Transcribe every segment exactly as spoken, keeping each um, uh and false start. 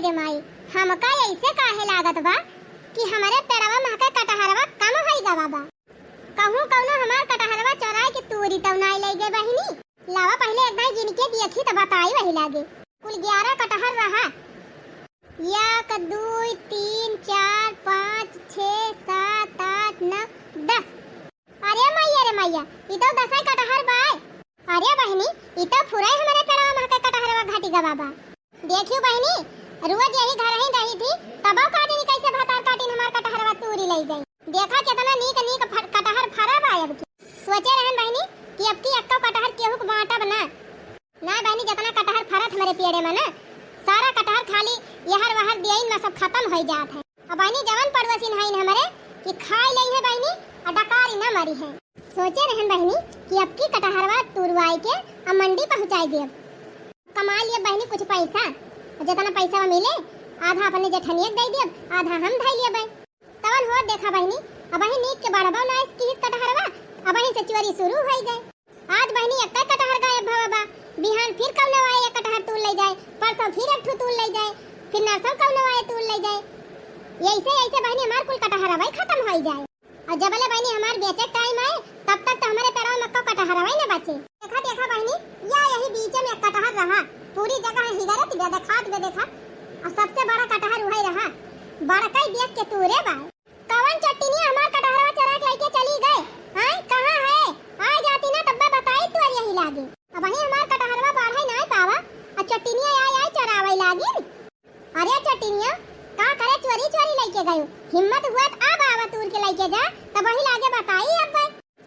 ए माई, हमका ऐसे काहे लागत बा कि हमरे पेड़वा महके कटहरवा कम होई गवा बा? कहूँ कौनो हमार कटहरवा चोराई के तूरी तौ नाई लई गए बहिनी। लावा पहिले एक दाई गिन के देखी त बताई वही लागे। कुल ग्यारह कटहर रहा। एक, दुई, तीन, चार, पाँच, छः, सात, आठ, नौ, दस। अरे मैया रे मैया, ई तो दसई कटहर बाय। अरे बहिनी, ई तो फुरई हमरे पेड़वा महके कटहरवा घटी गवा बा। देखियो बहिनी, रोज यही घर ही रही थी, तबो काटिन कैसे भतार काटिन हमार कटहरवा तूरी लई गई। देखा केतना नीक नीक फर-, कटहर फरा बा अब की। सोचे रहन बहिनी कि अब की एक्को कटहर केहू के बाँटब ना। ना बहिनी, जतना कटहर फरत हमरे पेड़े में ना, सारा कटहर खाली यहर वहर दियाइन में सब खतम होई जात है। अब बहिनी जवन पड़ोसिन हईन हमरे कि खाई लई है बहिनी, और डकारी ना मरी है। सोचे रहन बहिनी कि अब की कटहरवा तुरवाई के आ मंडी पहुँचाई देब। कमा लिया बहिनी कुछ पैसा, और जितना पैसा मिले आधा अपने जेठनिया के दे देब, आधा हम धई लेबै। तवन होत देखा बहिनी, अबही नीक के बढ़बो ना इस किहित कटहरवा, अबही से चोरी शुरू होई गए। आज बहिनी एक्का कटहर गायब भवा बा, बिहान फिर कौनो आए एक कटहर तूल लई जाए, परसों फिर एक ठो तूल लई जाए, फिर नरसों कौनो आए तूल लई जाए। ऐसे ऐसे बहिनी हमार कुल कटहरवा ही खतम होई जाए। और जबले बहिनी हमार बेचे के टाइम आए, तब तक तो हमरे पेड़वा में को कटहरवा ही न बचे। देखा, देखा बहिनी, या यही बीचे में एक कटहर रहा, पूरी जगह हिगरत बे देखात बे देखा, और सबसे बड़ा कटहर उहई रहा, बड़कई देख के तूरे बाय। कवन चट्टिनिया हमार कटहरवा चोरा के लइके चली गए? आय, कहाँ है? आ जाती ना तब्बे बताई तोर यही लागे। अबही हमार कटहरवा बाढ़े नाय पावा, और चट्टिनिया आय आय चोरावे लागिन। अरे चटिनिया, का करे चोरी चोरी लइके गयो? हिम्मत हुआ त अब आवा तूर के लइके जा, तब वही लागे बताई अब।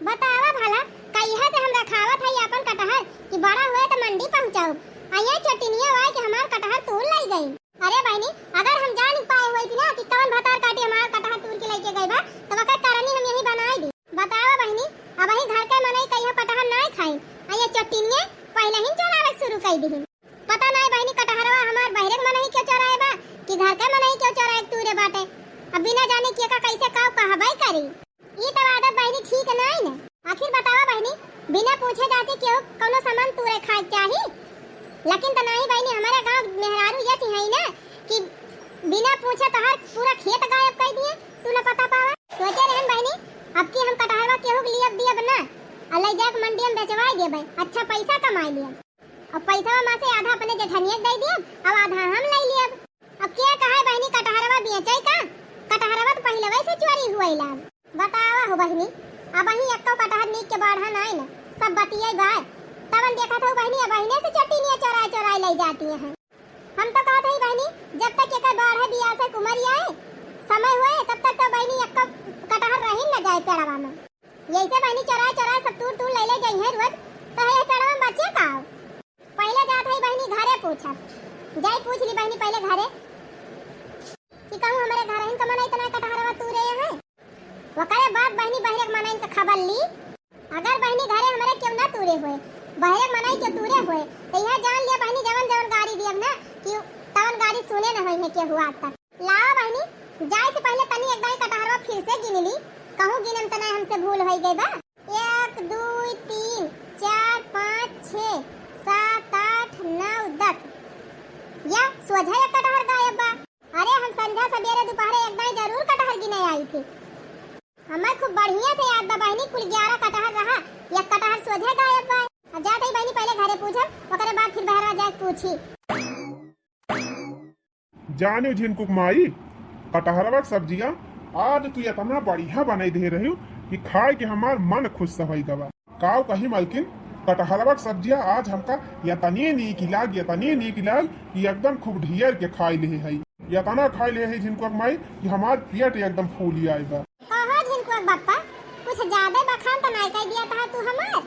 बतावा भला, कहिया से हम रखावत हई आपन कटहर कि बड़ा हुए त मंडी पहुँचाउब। आ ये चटिनिया आए कि हमार कटहर तूर लई गई। अरे बहिनी, अगर हम जान पाए होइत ना कि कवन भतार काटी हमार कटहर तूर के लइके गई बा, तब ओकर करनी हम यही बनाई दी। बतावा बहिनी, अबही घर के मनई कहियो कटहर नाय खाई, आ ये चटिनिया पहले ही चोरावे शुरू कर दी। पता नाय बहिनी, कटहरवा हमार बहरे के मनई क्यों चोराए बा कि घर के मनई क्यों चोराए के तूरे बाटे। अब बिना जाने के का कैसे का कहबे करी। ई तो आदत बहिनी ठीक नाय न। आखिर बतावा बहिनी, बिना पूछे जाचे केहू कौनो सामान तूरे खाए के चाही? लेकिन त नाही बहिनी, हमारे गाँव मेहरारू ये सिहाई ना कि बिना पूछे तोहार पूरा खेत गायब कर दिए, तू न पता पावा। सोचे रहन बहिनी, अब की हम कटहरवा केहू के लिए दियब ना, आ ले जाके मंडी में बेचवाए देबे, अच्छा पैसा कमाई लियब। अब पैसवा में से आधा अपने जेठनिया के दे दियब, अब आधा हम ले लियब। अब के कहे बहिनी कटहरवा बेचे का? कटहरवा तो पहिले वैसे चोरी हुए लाग। बतावा हो बहिनी, अबही एक्को कटहर नीक के बाढ़ा नाय न, सब बतिये बाय। तवन देखत हो बहिनी, अबहिने से चटिनिया चोराए चोराए ले जाती हैं। हम तो कहत हई बहिनी, जब तक एकर बाढ़े बियाह से कुमर आए, समय हुए, तब तक तो बहिनी एक्को कटहर रही न जाए पेड़वा में। यैसे बहिनी चोराए चोराए सब तूर तूर ले ले जाई है रोज, तो ये पेड़वा में बचे का? पहले जात हई बहिनी घरे पूछब, जाई पूछ ली बहिनी पहले घरे कि कहूँ हमरे घर हिन कमन इतना कटहरवा तूरे हैं। ओकरे बाद बहिनी बहरे के मनइन के खबर ली। अगर बहिनी घरे हमरे केहू ना तूरे होए, बहरे के मनई केहू तूरे होए, तो यह जान लिया बहिनी जवन जवन गारी दियब ना कि तवन गारी सुने न होई है केहू आज तक। लावा बहिनी, जाए से पहले तनी एक दाई कटहरवा फिर से गिन ली, कहूँ गिनम त नाय हमसे भूल होई गई बा। एक, दुई, तीन, चार, पाँच, छः, सात, आठ, नौ, दस। या सोझा एक कटहर गायब बा। अरे हम संझा सबेरे दोपहरे एक दाई जरूर कटहर गिने आई थी। हमें खूब बढ़िया से याद बा बहिनी, कुल ग्यारह कटहर रहा, एक कटहर सोझे गायब बा। अब जात हई बहिनी पहले घरे पूछब, ओकरे बाद फिर बहरवा जाके पूछी। जाने झिनकुक माई, कटहरवा के सब्जिया आज तू इतना बढ़िया बनाई दे रही कि खाए के हमार मन खुश होई गवा। काव कही मलकिन, कटहरवा के सब्जिया आज हमका यतनी नीक लाग, यतनी नीक लाग कि एकदम खूब ढेर के खाई लेहे हई। यतना खाई लेहे हई झिनकुक माई कि हमार पेट एकदम फूली आए बा। कहो झिनकुक बप्पा, कुछ ज्यादा बखान त नाय कह दिया था तू हमार।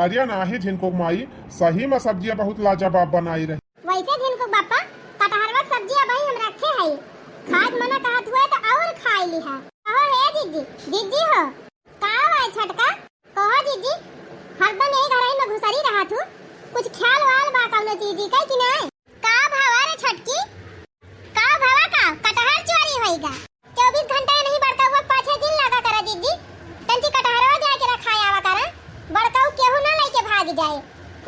अरे नाही झिनकुक माई, सही में सब्जिया बहुत लाजवाब बनाई रही। वैसे झिनकुक बप्पा, कटहरवा के सब्जी अबही हम रखे हई, खाए के मना कहत हुए त और खाई लिहा। कहो हे जिज्जी, जिज्जी हो। का हुआ छोटका? कहो जिज्जी, हरदम यही घर में घुसरी रहा तू, कुछ ख्याल वाल बा कौनो चीज के कि नाय? का भावा रे छोटकी? का भावा का? कटहर चोरी होइगा। चउबीस घंटा नहीं बड़का हुआ पाँचे दिन लगा करा जिज्जी, तंची कटहरवा जाए के रखाए आवा करा, बड़का केहू ना लेके भाग जाए,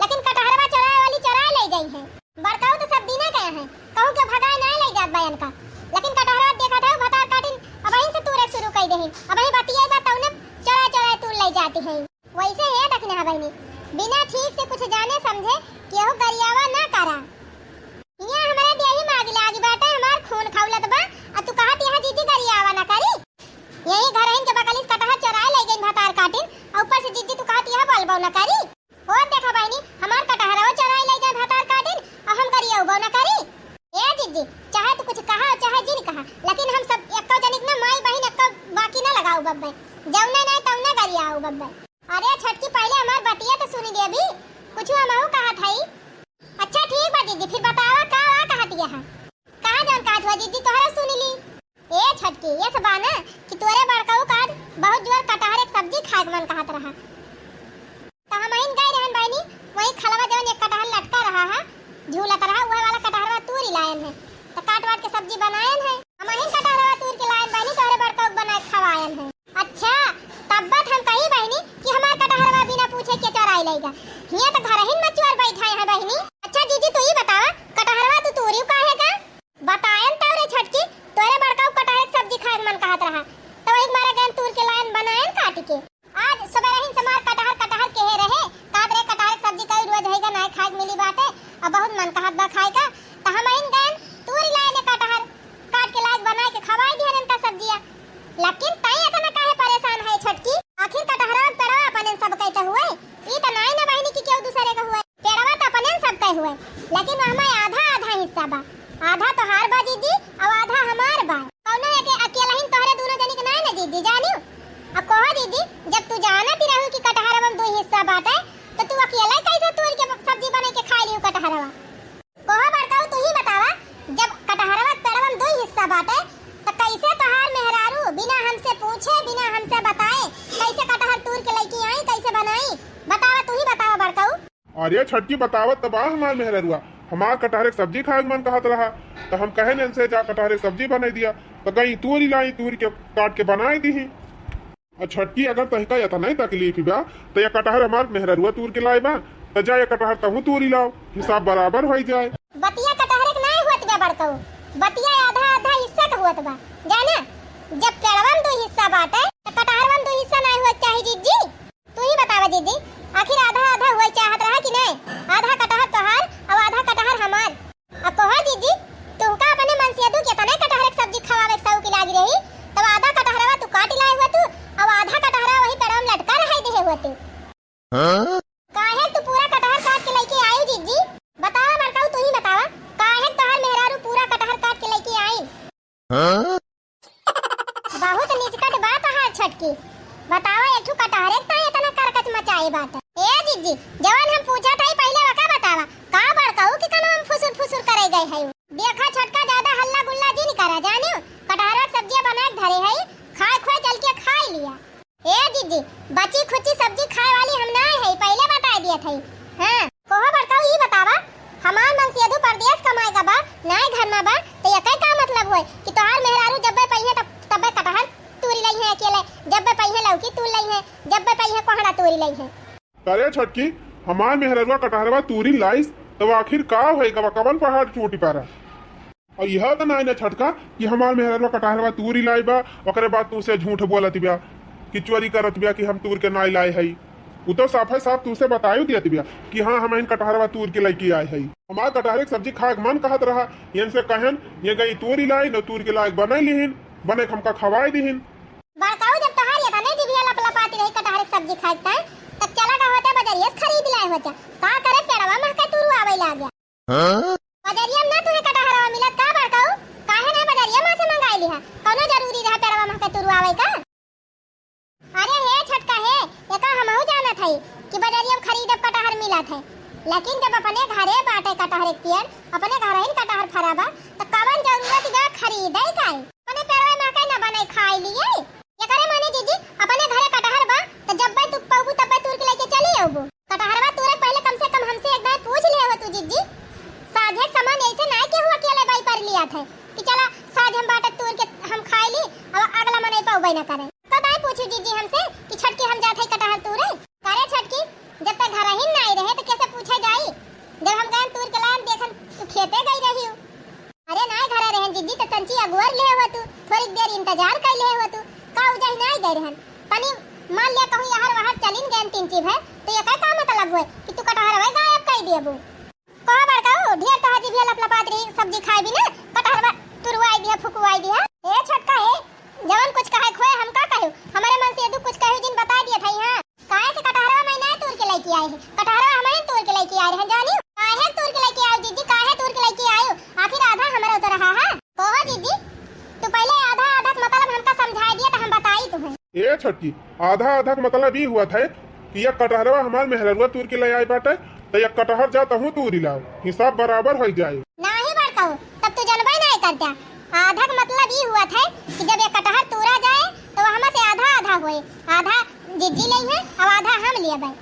लेकिन कटहरवा चोराए वाली चोराए ले जाई है। बड़का तो सब दिने गए हैं, कहूँ के भगाए ना ले दीदी, फिर बतावा, का, का कहत यह? कहाँ जौन कहत हुआ दीदी, तोहरा सुन ली। ए छोटकी, ये सब बा ना कि तोरे बड़कऊ का आज बहुत जोर कटहर एक सब्जी खाए के मन कहत रहा। त हमहिन गए रहन बहिनी, वही खलवा जौन एक कटहर लटका रहा है, झूलत रहा, वह वाला कटहरवा तूरी लायन है। त काट वाट के सब्जी बनायन है। हमहिन कटहरवा तूर के लायन बहिनी, तोहरे बड़कऊ के बनाए के खवायन है। अच्छा, तब बात हम कही बहिनी कि हमार कटहरवा बिना पूछे के चोराई लइगा। हियां त घरहिन में चोर बैठाए हैं बहिनी। अच्छा जीजी, तू ही बतावा, कटहरवा तू तूरी काहे का? बतायन तौ रे छोटकी, तोरे बड़का कटहर के सब्जी खाए के मन कहत रहा, त वही मारे गयन तूर के लायन बनायन काट के। आज सबेरहिन से मार कटहर कटहर के हे रहे, काट रे कटहर के सब्जी कई रोज होइगा नाय खाए के मिली बाटे, अब बहुत मन कहत बा खाए का, त हमहिन गयन तूरी लायन कटहर, काट के लायक बनाए के खवाए दिहन इनका सब्जिया। लेकिन तई इतना काहे परेशान है छोटकी? आखिर कटहरवा के पेड़वा अपने सब कई के हुए, ई त नाय ना बहिनी कि केहू दूसरे के हुए। पेड़वा त अपने सब कई हुए, लेकिन वहमा आधा आधा हिस्सा बा। आधा तोहार बा जीजी, और आधा हमार बा। कौनो एके अकेलहिन तोहरे दोनों जनी के नाय ना जीजी, जानियो। अब कहो जीजी, जब तू जानत ही रहू कि कटहरवा में दो हिस्सा बाटे, तो तू अकेले कैसे तोड़ के सब्जी बना के खा लियो कटहरवा? कहो बड़काऊ, तू ही बतावा, जब कटहरवा के पेड़वा में दो हिस्सा बाटे, त कैसे तोहार मेहरारू बिना हमसे पूछे, बिना हमसे बताए, कैसे कटहर तूर के लइके आई, कैसे बनाई? बतावा, तू ही बतावा बड़काऊ। अरे छोटकी, बतावत त बा हमार मेहररुआ, हमार कटहरे के सब्जी खाए के मन कहत रहा, त हम कहे इनसे, "जा कटहरे के सब्जी बनाई दिया।" त गई तूरी लाई, तूरी के काट के बनाई दीही। आ छोटकी, अगर तहिका इतना ही तकलीफ बा, त या कटहर हमार मेहररुआ तूर के लाए बा, त जा या कटहर तहू तूरी लाओ, हिसाब बराबर होई जाए। बतिया कटहरे के नाय होत बा बड़कऊ, बतिया आधा आधा हिस्सा के होत बा, जाना? जब पेड़वा में दो हिस्सा बाटे, त कटहरवा में दो हिस्सा नाय होत चाही जीजी? तू ही बतावा जीजी, आखिर आधा आधा होई चाहत रहा कि नाय? आधा कटहर तोहार और आधा कटहर हमार। अब कहो जीजी, तुहका अपने मनसेदू के तने कटहर के सब्जी खवावे के शौक लागी रही, तब आधा कटहरवा तू काट लाए हुआ तू, अब आधा कटहरवा वही पेड़वा में लटका रहाई देहे हुआ तू। हाँ? काहे तू पूरा कटहर काट के लइके आयु जीजी? बतावा बड़काऊ, तू ही बतावा, काहे तोहार मेहरारू पूरा कटहर काट के लइके आई? हाँ? बहुत निचकट बात है छोटकी। बतावा, एक ठो कटहरे के ताई इतना करकच मचाई बाटे। ए जीजी, जवन हम पूछत हई पहिले वका बतावा, का बड़काऊ के कनवा में फुसुर फुसुर करे गए है? देखा छोटका, ज्यादा हल्ला गुल्ला जिन करा जानियो, कटहरा के सब्जिया बना के धरे हई, खाए खोए चल के खाई लिया। ए जीजी, बची खुची सब्जी खाए वाली हम नाय हई, पहिले बताए दियत हई। हाँ, कहो बड़काऊ, ई बतावा, हमार मनसेदू परदेस कमाए का बा, नाय घर में बा, त एकर का मतलब होय कि तोहार मेहरारू जब्बे पइहे तब, तब्बे कटहर तूरी लइहे अकेले, जब्बे पइहे लौकी तूर लइहे, जब्बे पइहे कोहड़ा तूरी लइहे? अरे छोटकी, हमार मेहररुआ कटहरवा तूरी लाइस, तब आखिर का होय का बा, कवन पहाड़ टूटी पारा? और यह तो नाय ना छोटका कि हमार मेहररुआ कटहरवा तूरी लाई बा, ओकरे बाद तू से झूठ बोलत बिया कि चोरी करत बिया कि हम तूर के नाय लाए हई। उ तो साफे साफ तू से बतायो दियत बिया कि हाँ, हम इन कटहरवा तूर के लइके आए हई। हमार कटहरे के सब्जी खाए के मन कहत रहा, इनसे कहन, ये गई तूरी लाई, न तूर के लायक बनाई लिहिन, बने के हमका खवाए दिहिन। बड़काऊ, जब तोहार ये तने जिभिया लपलपाती रही कटहरे के सब्जी खाए के, तब चला गए होते बजरिया से खरीद लाए होते। का करे, पेड़वा महके तुरु आवे लाग गया। हाँ? बजरिया में ना तुहे कटहरवा मिलत का बड़काऊ? काहे ना बजरिया में से मंगाई लिहा? कौनो जरूरी रहा पेड़वा महके तुरु आवे का? अरे हे छोटका हे, एका हमहू जानत हई कि बजरिया में खरीदब कटहर मिलत है, लेकिन जब अपने घरे बाटे कटहर एक पेड़, अपने घरहिन कटहर फरा बा, त कवन जरूरत बा खरीदे का? अपने पेड़वे महके न बने खाई लिए। एकरे माने जीजी, अपने घरे कटहर बा, त जब्बे तू पउबू तब्बे तूर के लेके चली अउबू। कटहरवा तूरे पहिले कम से कम हमसे एक बार पूछ लिहे हो तू जीजी। साझे के सामान ऐसे नाय केहू अकेले बाई पर लिया थे कि चला साझ हम बाटे तूर के हम खाई ली, अब अगला मनई पउबे न करे। कब आई पूछू जीजी हमसे कि छोटकी हम जात हई कटहर तूरे? करे छोटकी, जब तक घरहिन नाय रहे त कैसे पूछे जाई? जब हम गयन तूर के लायन देखन तू खेते गई रही हो। अरे नाय घरे रहन जीजी, त तंची अगुअर ले हो तू, थोड़ी देर इंतजार कर ले हो तू, का उजही नाय गए रहन? तनी मान ले कहूँ यहर वहर चलिन गयन तिंची भर, तो ये का मतलब हुए कि तू कटहरवा गायब कर दिए बू? कहो बड़काऊ, ढेर तोहार जिभिया लपलपात रही, सब्जी खाए बिना कटहरवा तुरवाई दिया, फुकवाई दिया। ए छोटका हे, जवन कुछ कहे खोए हम का कहू, हमारे मन से यदु कुछ कहू जिन बता दिए था यहाँ। काहे से कटहरवा मैं ना तूर के लेके आए हैं, कटहरवा हमें तूर के लेके आए हैं, जानियो। काहे तूर के लेके आयो जीजी, काहे तूर के लेके आयो? आखिर आधा हमारा तो रहा है। कहो जीजी, तू पहले आधा आधा का मतलब हमका समझाई दिया तो हम बताई तुम्हें। ए छोटकी, आधा आधा का मतलब ई हुआ था कि यह कटहरवा हमार मेहररुआ तूर के ले आए बाटे, त एक कटहर जा तहूँ तूरी लाव, हिसाब बराबर होइ जाए। नाही बड़कऊ, तब तू जनबे नाही करता। आधा के मतलब ई हुआ था कि जब एक कटहर तूरा जाए तो वहमा से आधा आधा होए, आधा जिज्जी लेइहैं अउर आधा हम लेबै।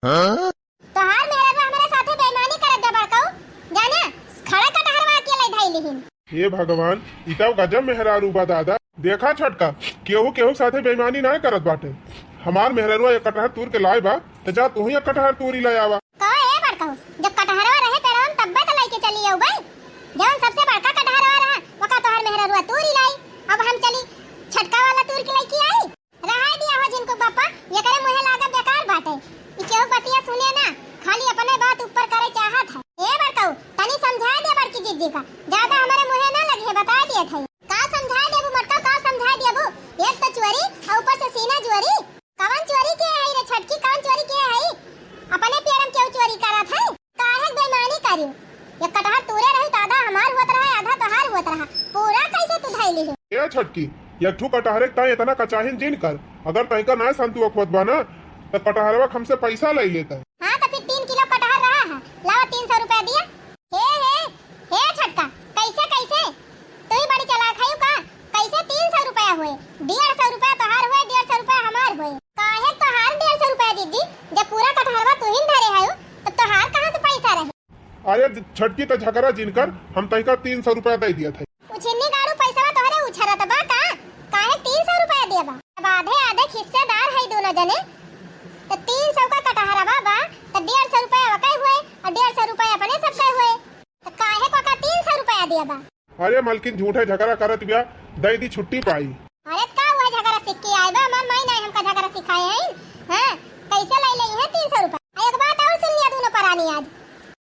हाँ? तोहार मेहररुआ हमरे साथे बेईमानी करत बा बड़कऊ, जाना, खड़ा कटहरवा के लै धई लिहिन। हे भगवान, ई तउ गजब मेहरारू बा दादा। देखा छोटका, केहू केहू साथे बेईमानी नाय करत बाटे। हमार मेहररुआ एक कटहर तूर के लाए बा, त जा तू ही एक कटहर तूरी ले आवा। कहो ए बड़कऊ, जब कटहरवा रहे पेड़वा में तब्बे त लइके चली अउबै। जवन सबसे बड़का कटहरवा रहा, ओका तोहार मेहररुआ तूरी लाई। अब हम चली छटका वाला तूर के लइके आई। रहाय दिया हो जिनको बापा, एकरे मुँहे लागब बेकार बाटे। ई केहू बतिया सुने ना, खाली अपने बात ऊपर करे चाहत है। ए बड़कऊ, तनी समझाय दे बड़की जिज्जी का, ज्यादा हमरे मुँहे ना लगिहैं, बताय दियत है। का समझाय देबू मोटका, का समझाय देबू? एक तो चोरी अउर ऊपर से सीना जोरी। कवन चोरी किहे हई रे छोटकी, कवन चोरी किहे हई? अपने पेड़ में केहू चोरी करत है? काहे के बेईमानी करियो? एक कटहर तूरे रही त आधा हमार होत रहा, आधा तोहार होत रहा। पूरा कैसे तू धइली हो? ए छोटकी, एक ठू कटहरे के ताई इतना कचाहिन जिन कर। अगर तैका ना संतुआ खोत बा ना, त कटहरवा के हमसे पैसा ले लेता। हाँ, त फिर तीन किलो कटहर रहा है, लावा तीन सौ रुपया दिया। हे, हे, हे छोटका, कैसे, कैसे? तू ही बड़ी चालाक हयू का? कैसे तीन सौ रुपया हुए? डेढ़ सौ रुपया तोहार हुए, डेढ़ सौ रुपया हमार हुए। काहे तोहार डेढ़ सौ रुपया दीदी? जब पूरा कटहरवा तू ही धरे हयू, तो तोहार कहाँ से पैसा रहे? अरे छोटकी, त झगड़ा जिन कर, हम तैका तीन सौ रुपया दे दिया था। उछिन्नी गाड़ू, पैसवा तोहरे उछरत बा का? काहे तीन सौ रुपया दिया बा? अब आधे आधे हिस्सेदार है दोनों जने, त तीन सौ का कटहरवा बा, त डेढ़ सौ रुपया ओके हुए अउर डेढ़ सौ रुपया अपने सबके हुए। त काहे को का तीन सौ रुपया दिया बा? अरे मलकिन, झूठे झगड़ा करत बिया, दई दी, छुट्टी पाई। अरे का हुआ, झगड़ा सीख के आए बा? हमार माई नाई हमका झगड़ा सिखाए हैं। हाँ, कैसे ले लेइहैं तीन सौ रुपया? आ एक बात अउर सुन लिया दोनों परानी, आज,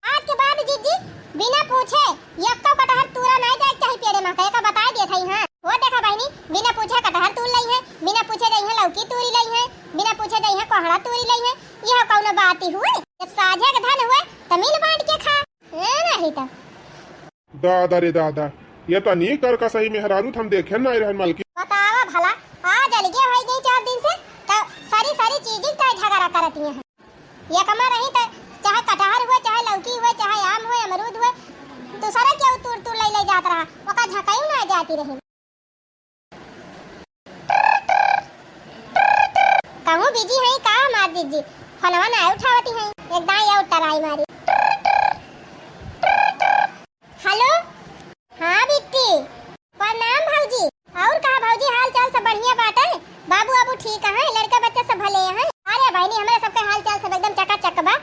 आज के बाद जिज्जी बिना पूछे यक्को कटहर तूरा नाई जाए के चाही पेड़े मा, कहे का बताए दिए थई। हाँ, वो देखा बहिनी, बिना पूछे कटहर तूर लेइहैं, बिना पूछे जइहैं लौकी तूरी लेइहैं, बिना पूछे जइहैं कोहड़ा तूरी लेइहैं। यह कौनो बात ही हुए? जब साझे के धन हुए त मिल बांट के खा। ए, नहीं तो। दादा रे दादा, ये तनी कर का सही मेहरारू त हम देखे नाई रहन मलकिन। बतावा भला, आज अलगे होई गई चार दिन से, त सारी सारी चीजें तय झगड़ा करती हैं। ये कमा रही त चाहे कटहर हुए, चाहे लौकी हुए, चाहे आम हुए, अमरूद हुए, दूसरा के तूर तूर ले ले जात रहा, ओका झकाई ना जाती रही। कहूँ busy हैं का हमार जिज्जी? फोनवा नाय उठावती हैं, एक दाई अउर टराई मारी। Hello, हाँ बिट्टी, प्रणाम भौजी। अउर कहा भौजी, हाल चाल सब बढ़िया बाटे? बाबू आबू ठीक हैं, लड़का बच्चा सब भले हैं? अरे बहिनी, हमरे सबके हाल चाल सब एकदम चकाचक बा।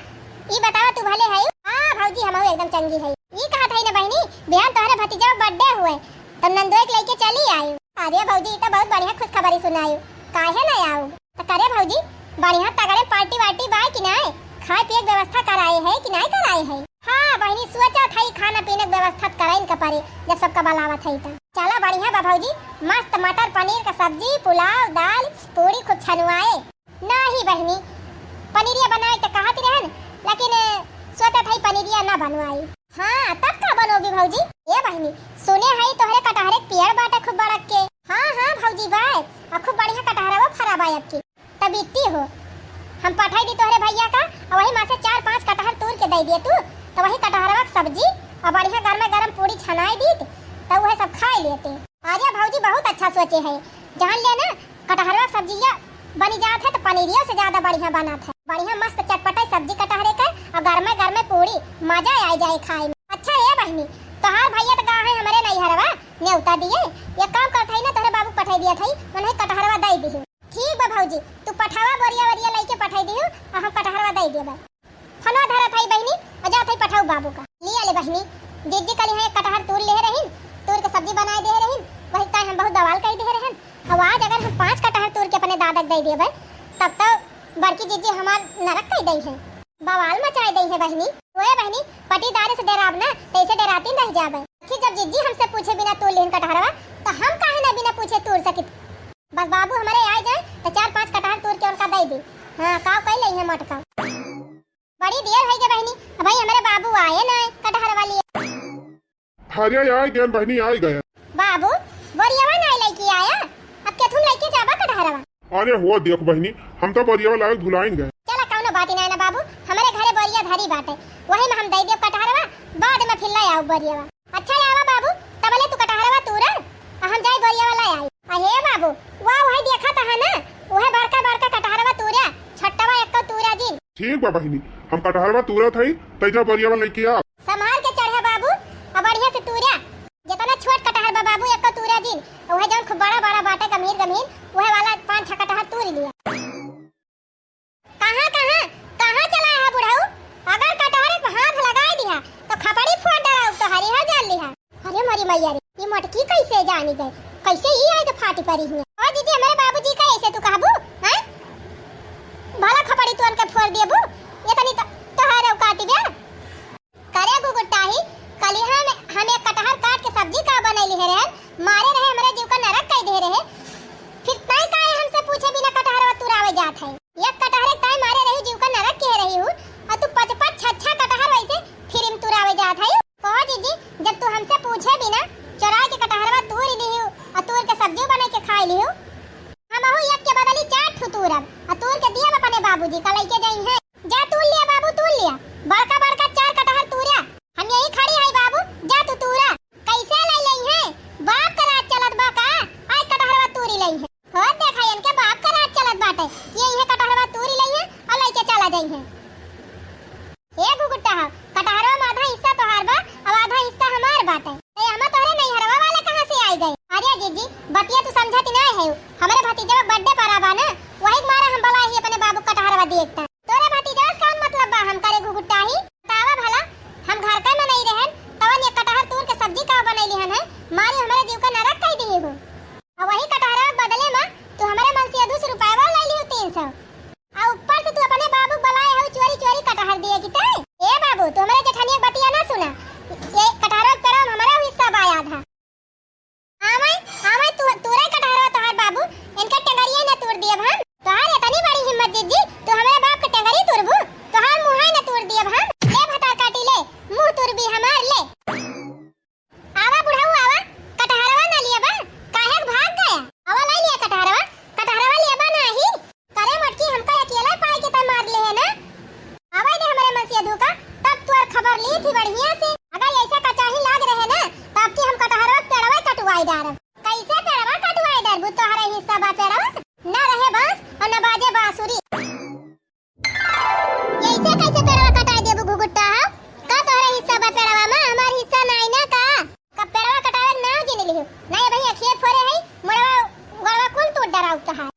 ई बतावा, तू भले है? हाँ भौजी, हमहू एकदम चंगी है। ई कहत है ना बहिनी, बिहान तोहरे भतीजा birthday हुए, त नंदोई के लेके चली आई। अरे भौजी, ई त बहुत बढ़िया खुशखबरी सुनायू, काहे न आऊ? त करे भौजी, बढ़िया तगड़े party वार्टी बाय कि नाय? खाए पिए के व्यवस्था कराए है कि नाय कराए है? हाँ बहिनी, सोचत हई खाना पीना के व्यवस्था त कराइन के परे, जब सबका बुलावत हई त। चला बढ़िया बा भौजी, मस्त मटर पनीर का सब्जी, पुलाव, दाल, पूरी खूब छनुआए। नाही बहिनी, पनीरिया बनाए त कहत रहन, लेकिन, अ, सोचत हई पनीरिया ना बनवाई। हाँ, तब का बनोगी भौजी? ए बहिनी, सुने हई तोहरे कटहरे के पेड़ बाटे खूब बड़क के। हाँ, हाँ भौजी बाय, आ खूब बढ़िया कटहरवा फरा बा अबकी। तब इतनी हो, हम पठाई दी तोहरे भैया का, आ वही मा से चार पाँच कटहर तूर के दे दिए तू, त वही कटहरवा के सब्जी आ बढ़िया गरमे गरम पूरी छनाई दीत, त उहे सब खाए लेते। अरे भौजी बहुत अच्छा सोचे है, जान ले ना, कटहरवा के सब्जिया बनी जात है त पनीरियो से ज्यादा बढ़िया बनत है। बढ़िया मस्त चटपटे सब्जी कटहरे के और गरमे गरमे पूरी, मजा आ जाए खाए में। अच्छा ए बहिनी, तोहार भैया त गा है हमरे नैहरवा, नेवता दिए, एक काम करत हई ना, तोहरे बाबू पठाई दिया थई, उन्हें कटहरवा दे दिही। ठीक बा भौजी, तू पठावा, बोरिया वोरिया लेके पठाई दिहू और हम कटहरवा दे देबे। फोनवा धरत हई बहिनी, आ जात हई पठाऊ बाबू का। लिया ले बहिनी, जिज्जी कली है कटहर तूर ले रहीन, तूर के सब्जी बनाए दे रहीन, वही ताई हम बहुत बवाल कई दे रहन। अब आज अगर हम पाँच कटहर तूर के अपने दादा के दे देबे, तब तो बड़की जिज्जी हमार नरक कई दई है, बवाल मचाए दई है बहिनी। ओए बहिनी, पटीदारे से डेराब ना, तैसे डेरातीन रह जाबे। आखिर जब जिज्जी हमसे पूछे बिना तूर लेन कटहरवा, तो हम काहे ना बिना पूछे तूर सकित? बस बाबू हमरे आ जाए तो चार पाँच कटहर तूर के उनका दे दी। हाँ, काव कई लई है मोटका। बड़ी देर होई गई बहिनी, अब भाई हमरे बाबू आए ना कटहर वाली। अरे आ गए बहिनी, आ गए। बाबू, बोरियावा ना लेके आया, अब के तुम लेके जाबा कटहरवा? अरे हो देख बहिनी, हम तो बोरियावा लावे भुलाइन गए। चला कौनो बात ही ना ना बाबू, हमरे घरे बोरिया हरी बाटे, वही में हम दे देब कटहरवा, बाद में फिर ले आउब बोरियवा। अच्छा आवा बाबू, तबले तू कटहरवा तूरा, आ हम जाई बोरियवा ले आई। अहे बाबू, वाह, वही देखा था ना, वह बड़का बड़का कटहरवा तूरा, छोटवा एक्को तूरा जिन। ठीक बा बहिनी, हम कटहरवा तूरत हई, तै जा बोरियवा लेके आ। संभाल के चढ़े बाबू, आ बढ़िया से तूरा। जितना छोट कटहर बा बाबू, एक्को तूरा जिन। उहे जौन खूब बड़ा बड़ा बाटे, गंभीर गंभीर, उहे वाला पाँच छह कटहर तूर लिया। कहाँ, कहाँ, कहाँ चला है बुढ़ऊ? अगर कटहर पे हाथ लगाई दिहा, तो खपड़ी फोड़ डराऊ तो हरी हो जान लिहा। अरे मोरी मैया रे, ये मोटकी कैसे जानी गए? कैसे ही आए तो फाटी परी हुई? ओ जीजी, हमारे बाबूजी का ऐसे तू कहबू, हैं? भला खपड़ी तोड़ के फोड़ देबू, ये तनी तो, तोहरे औकात बे। करे गुगुट्टाही, कलिहा में हम एक कटहर काट के सब्जी का बनैली है रहन, मारे रहे हमरे जीव का नरक कई दे रहे। फिर तय काहे हमसे पूछे बिना कटहरवा तुरावे जात है? एक कटहरे तय मारे रही जीव का नरक कह रही हूँ, और तू पच पच छह छह कटहर वैसे फिर तुरावे जात है। कहो जीजी, जब तू हमसे पूछे बिना चोरा के कटहरवा तूर ली हूँ और तूर के सब्जी बना के खा ली हूँ, हम अहू एक के बदली चार ठू तूरब और तूर के दियब अपने बाबूजी का लइके जाई है। जा तूर लिया बाबू, तूर लिया। बड़का बड़का चार कटहर तूरा। हम यही खड़ी हई बाबू, जा तू तूरा। कैसे लई लई है? बाप का राज चलत बा का? आज कटहरवा तूरी लई है। हो देखा इनके बाप का राज चलत बाटे। ये इहे कटहरवा तूरी लई है और लइके चला जाई है। ए गुगुट्टा हो, कटहरवा में आधा हिस्सा तोहार बा, अब आधा हिस्सा हमार बाटे। ए, हमा तोहरे नैहरवा वाले कहाँ से आई गए? अरे जीजी, बतिया तू समझत ही नाय है। हमरे भतीजवा बर्थडे पर बा ना, वही के मारे हम बला ही अपने बाबू कटहरवा दिए एकटा। तोरे भतीजवा से कौन मतलब बा हम करे गुगुट्टा ही? बतावा भला, हम घर का मनई रहन, तवन ये कटहर तूर के सब्जी का बनैली हन है, मारी हमरे जीव का नरक कई दिए हो। और वही कटहरवा के बदले में तू हमरे मन से दो सौ रुपया ले लियो, तीन सौ। आ ऊपर से तू अपने बाबू बुलाए हो चोरी चोरी कटहर दिए की ते? ए बाबू, तू हमरे जेठनिया के बतिया ना सुना। ये कटहरवा के पेड़वा में हमारा हिस्सा बा आधा। आवे, आवे तू, तूरे कटहरवा तोहार बाबू, इनके टेंगरिया न तूर दियब हम। तोहार इतनी बड़ी हिम्मत जीजी, तू हमरे बाप के टेंगरी तुरबू? तोहार मुँह न तूर दियब हम। ले भतार काटी ले, मुँह तुरबी हमार ले। आवा बुढ़ऊ आवा, कटहरवा ना लिया बा, काहे के भाग गया? आवा लाई लिया कटहरवा, कटहरवा लिया बा नाही। करे मटकी हमका अकेला पाई के तन मार ले है ना। आवा दे हमरे मन से धोखा, तब तोर खबर ली थी बढ़िया से। अगर ऐसे कचाही लाग रहे ना, तब की हम कटहरवा पेड़वा कटवाई डारब। कैसे पेड़वा कटवाई डारबू? तोहरे हिस्सा बा पेड़वा? ना रहे बांस और ना बाजे बांसुरी। ऐसे कैसे पेड़वा कटाई देबू घुघुट्टा हो? का तोहरे हिस्सा बा पेड़वा में, हमार हिस्सा नाई ना का? का पेड़वा कटावे के नाव जिन लिहू? नहीं भाई, अखिए फोरे है, मुड़वा गोड़वा कुल टूट डराउ तहार।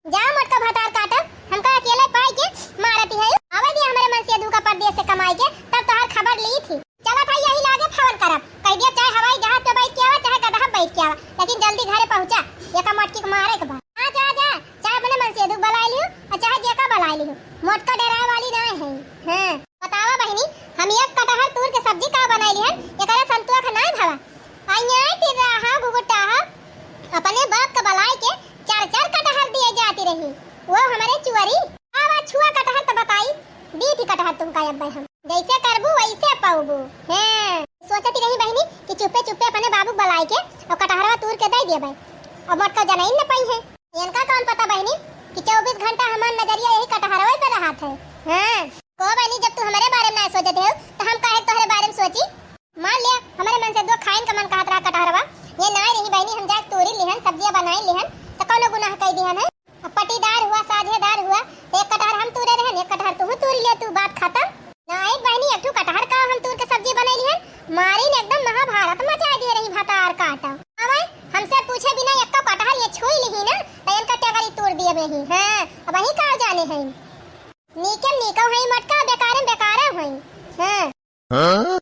जा मोटका भतार काटब, हमका अकेले पाई के मारती है। आवे दिया हमरे मन से धोखा परदेस से कमाई के, तब तोहार खबर ली थी। चला भाई, यही लागे फोन करब, कह दिया चाहे हवाई जहाज पे बैठ के आवा, चाहे गदहा पे बैठ के आवा, लेकिन जल्दी घरे पहुँचा, एका मोटकी के मारे के बा। हाँ जा, जा, चाहे अपने मन से दुख बलाई लियो और चाहे जेका बलाई लियो, मोटका डराए वाली ना है। हाँ, बतावा बहिनी, हम एक कटहर तूर के सब्जी का बनाई लिहन, एकरा संतोख नाय भवा। आई आई तिर रहा घुघुट्टा हा, अपने बाप का बलाई के चार चार कटहर दिए जाती रही, वो हमारे चुअरी। आवा छुआ कटहर तो बताई, दी थी कटहर तुमका अब्बे हम। जैसे करबू वैसे पाउबू। हैं, सोचती रही बहिनी कि चुप्पे चुप्पे अपने बाबू बुलाई के और कटहरवा तूर के दे देबे, और मोटका जनाइन न पाई है। इनका कौन पता बहिनी कि चउबीस घंटा हमार नजरिया यही कटहरवे पे रहत है। हाँ, को बहिनी, जब तू हमारे बारे में ना सोचते हो तो हम काहे तोहरे बारे में सोची? मान लिया हमारे मन से दो खाइन का मन कहत रहा कटहरवा, ये ना रही बहिनी, हम जाके तूरी लिहन, सब्जियां बनाई लिहन, तो कौनो गुनाह कई दिहन है? अब पटीदार हुआ, साझेदार हुआ, तो एक कटहर हम तूरे रहन, एक कटहर तू तूर लिया, तू बात खत्म। ना एक बहिनी, एक ठो कटहर का हम तूर के सब्जी बनाई लिहन, मारी ने एकदम महाभारत मचा दिए रही भतार काटा। अबे हमसे पूछे बिना एक कटहर ये छुई लिही ना, तो इनका टेंगरी तूर दिए बही। हाँ, अब वही का जाने हैं। नीके नीको है मटका, बेकारे बेकारे है। हाँ। हाँ?